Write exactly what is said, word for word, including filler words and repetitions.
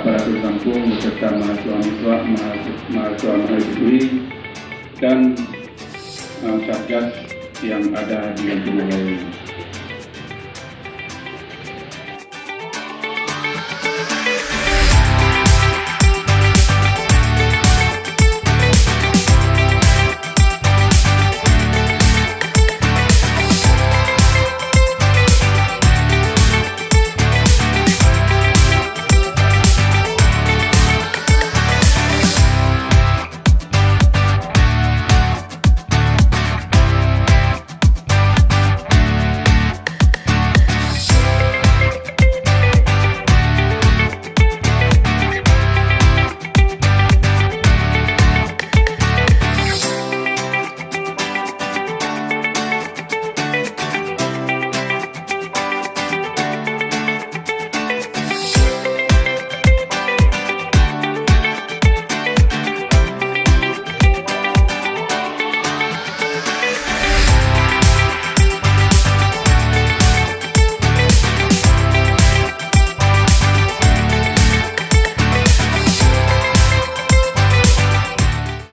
Para Guru Kampung beserta mahasiswa-mahasiswa, mahasiswa-mahasiswi dan, eh, satgas yang ada di lingkungan lain.